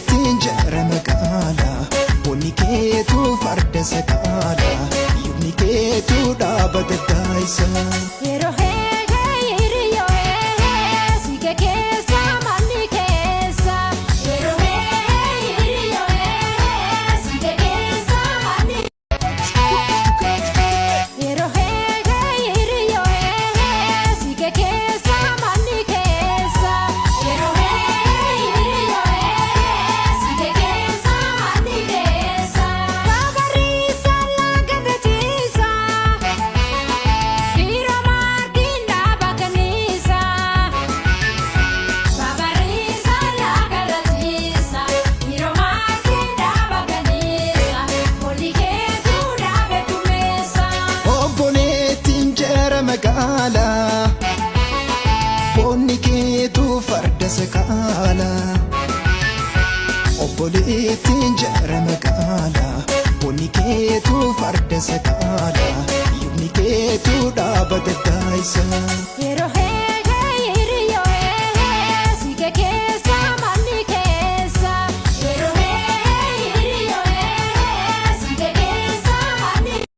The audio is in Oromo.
Obboleettiin jara magaalaa, bonni keetu farda sakaalaa, yubni keetu dhaaba daddaayisa. Yeroo heehee hiriyyoo heehee siike keessa manni keessa. Yeroo heehee hiriyyoo heehee siike keessa manni. Yeroo heehee hiriyyoo heehee siike keessa manni keessa. Yeroo heehee hiriyyoo heehee siike keessa manni keessa. Babarriisa laga betiisa. Dhiira maartiin dhaaba kanniisa. Babarriisa laga latiisa. Dhiira maartiin dhaaba kanniisa. Olli keetuu dhaabe dumeessa. Obboleettiin jara magaalaa, bonni keetu farda sakaalaa. Obboleettiin jara magaalaa, bonni keetu farda sakaalaa, yubni keetu dhaaba daddaayisa.